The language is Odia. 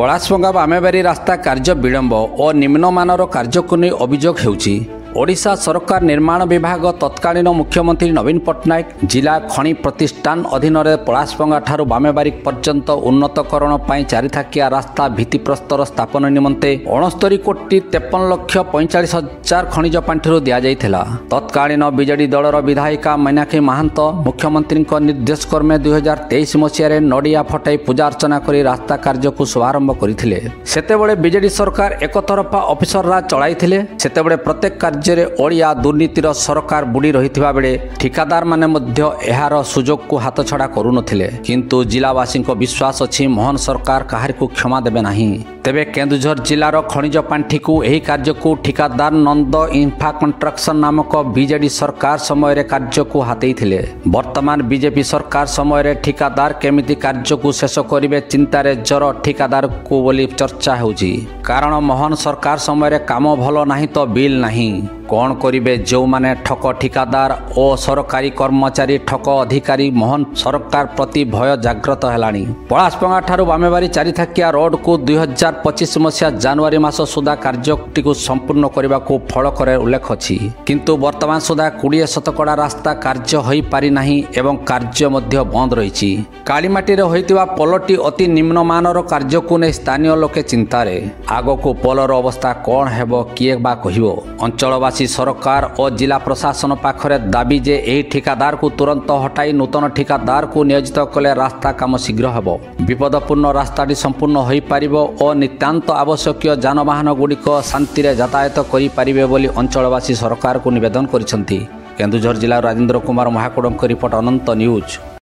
ପଳାଶପଙ୍ଗା ବାମେବାରୀ ରାସ୍ତା କାର୍ଯ୍ୟ ବିଳମ୍ବ ଓ ନିମ୍ନମାନର କାର୍ଯ୍ୟକୁ ନେଇ ଅଭିଯୋଗ ହେଉଛି। ଓଡ଼ିଶା ସରକାର ନିର୍ମାଣ ବିଭାଗ ତତ୍କାଳୀନ ମୁଖ୍ୟମନ୍ତ୍ରୀ ନବୀନ ପଟ୍ଟନାୟକ ଜିଲ୍ଲା ଖଣି ପ୍ରତିଷ୍ଠାନ ଅଧୀନରେ ପଳାଶପଙ୍ଗା ଠାରୁ ବାମେବାରୀ ପର୍ଯ୍ୟନ୍ତ ଉନ୍ନତକରଣ ପାଇଁ ଚାରିଥାକିଆ ରାସ୍ତା ଭିତ୍ତିପ୍ରସ୍ତର ସ୍ଥାପନ ନିମନ୍ତେ 69,53,45,000 ଖଣିଜ ପାଣ୍ଠିରୁ ଦିଆଯାଇଥିଲା। ତତ୍କାଳୀନ ବିଜେଡି ଦଳର ବିଧାୟିକା ମୀନାକ୍ଷୀ ମହାନ୍ତ ମୁଖ୍ୟମନ୍ତ୍ରୀଙ୍କ ନିର୍ଦ୍ଦେଶ କ୍ରମେ 2023 ମସିହାରେ ନଡ଼ିଆ ଫଟାଇ ପୂଜା ଅର୍ଚ୍ଚନା କରି ରାସ୍ତା କାର୍ଯ୍ୟକୁ ଶୁଭାରମ୍ଭ କରିଥିଲେ। ସେତେବେଳେ ବିଜେଡି ସରକାର ଏକତରଫା ଅଫିସର ରାଜ ଚଳାଇଥିଲେ। ସେତେବେଳେ ପ୍ରତ୍ୟେକ କାର୍ଯ୍ୟରେ ଓଡ଼ିଆ ଦୁର୍ନୀତିର ସରକାର ବୁଡ଼ି ରହିଥିବା ବେଳେ ଠିକାଦାରମାନେ ମଧ୍ୟ ଏହାର ସୁଯୋଗକୁ ହାତଛଡ଼ା କରୁନଥିଲେ। କିନ୍ତୁ ଜିଲ୍ଲାବାସୀଙ୍କ ବିଶ୍ୱାସ ଅଛି, ମୋହନ ସରକାର କାହାରିକୁ କ୍ଷମା ଦେବେ ନାହିଁ। ତେବେ କେନ୍ଦୁଝର ଜିଲ୍ଲାର ଖଣିଜ ପାଣ୍ଠିକୁ ଏହି କାର୍ଯ୍ୟକୁ ଠିକାଦାର ନନ୍ଦ ଇନଫ୍ରା କନଷ୍ଟ୍ରକ୍ସନ ନାମକ ବିଜେଡି ସରକାର ସମୟରେ କାର୍ଯ୍ୟକୁ ହାତେଇଥିଲେ। ବର୍ତ୍ତମାନ ବିଜେପି ସରକାର ସମୟରେ ଠିକାଦାର କେମିତି କାର୍ଯ୍ୟକୁ ଶେଷ କରିବେ, ଚିନ୍ତାରେ ଜର ଠିକାଦାରକୁ ବୋଲି ଚର୍ଚ୍ଚା ହେଉଛି। କାରଣ ମୋହନ ସରକାର ସମୟରେ କାମ ଭଲ ନାହିଁ ତ ବିଲ୍ ନାହିଁ। କ'ଣ କରିବେ ଯେଉଁମାନେ ଠକ ଠିକାଦାର ଓ ସରକାରୀ କର୍ମଚାରୀ, ଠକ ଅଧିକାରୀ, ମୋହନ ସରକାର ପ୍ରତି ଭୟ ଜାଗ୍ରତ ହେଲାଣି। ପଳାଶପଙ୍ଗା ଠାରୁ ବାମେବାରୀ ଚାରିଥାକିଆ ରୋଡକୁ 2025 ମସିହା ଜାନୁଆରୀ ମାସ ସୁଦ୍ଧା କାର୍ଯ୍ୟଟିକୁ ସମ୍ପୂର୍ଣ୍ଣ କରିବାକୁ ଫଳକରେ ଉଲ୍ଲେଖ ଅଛି। କିନ୍ତୁ ବର୍ତ୍ତମାନ ସୁଦ୍ଧା 20% ରାସ୍ତା କାର୍ଯ୍ୟ ହୋଇପାରିନାହିଁ ଏବଂ କାର୍ଯ୍ୟ ମଧ୍ୟ ବନ୍ଦ ରହିଛି। କାଳିମାଟିରେ ହୋଇଥିବା ପୋଲଟି ଅତି ନିମ୍ନମାନର କାର୍ଯ୍ୟକୁ ନେଇ ସ୍ଥାନୀୟ ଲୋକେ ଚିନ୍ତାରେ। ଆଗକୁ ପୋଲର ଅବସ୍ଥା କ'ଣ ହେବ, କିଏ ବା କହିବ? ଅଞ୍ଚଳବାସୀ ସରକାର ଓ ଜିଲ୍ଲା ପ୍ରଶାସନ ପାଖରେ ଦାବି ଯେ ଏହି ଠିକାଦାରକୁ ତୁରନ୍ତ ହଟାଇ ନୂତନ ଠିକାଦାରକୁ ନିୟୋଜିତ କଲେ ରାସ୍ତା କାମ ଶୀଘ୍ର ହେବ, ବିପଦପୂର୍ଣ୍ଣ ରାସ୍ତାଟି ସମ୍ପୂର୍ଣ୍ଣ ହୋଇପାରିବ ଓ ନିତାନ୍ତ ଆବଶ୍ୟକୀୟ ଯାନବାହନ ଗୁଡ଼ିକ ଶାନ୍ତିରେ ଯାତାୟାତ କରିପାରିବେ ବୋଲି ଅଞ୍ଚଳବାସୀ ସରକାରକୁ ନିବେଦନ କରିଛନ୍ତି। କେନ୍ଦୁଝର ଜିଲ୍ଲାର ରାଜେନ୍ଦ୍ର କୁମାର ମହାକୁଡ଼ଙ୍କ ରିପୋର୍ଟ, ଅନନ୍ତ ନ୍ୟୁଜ୍।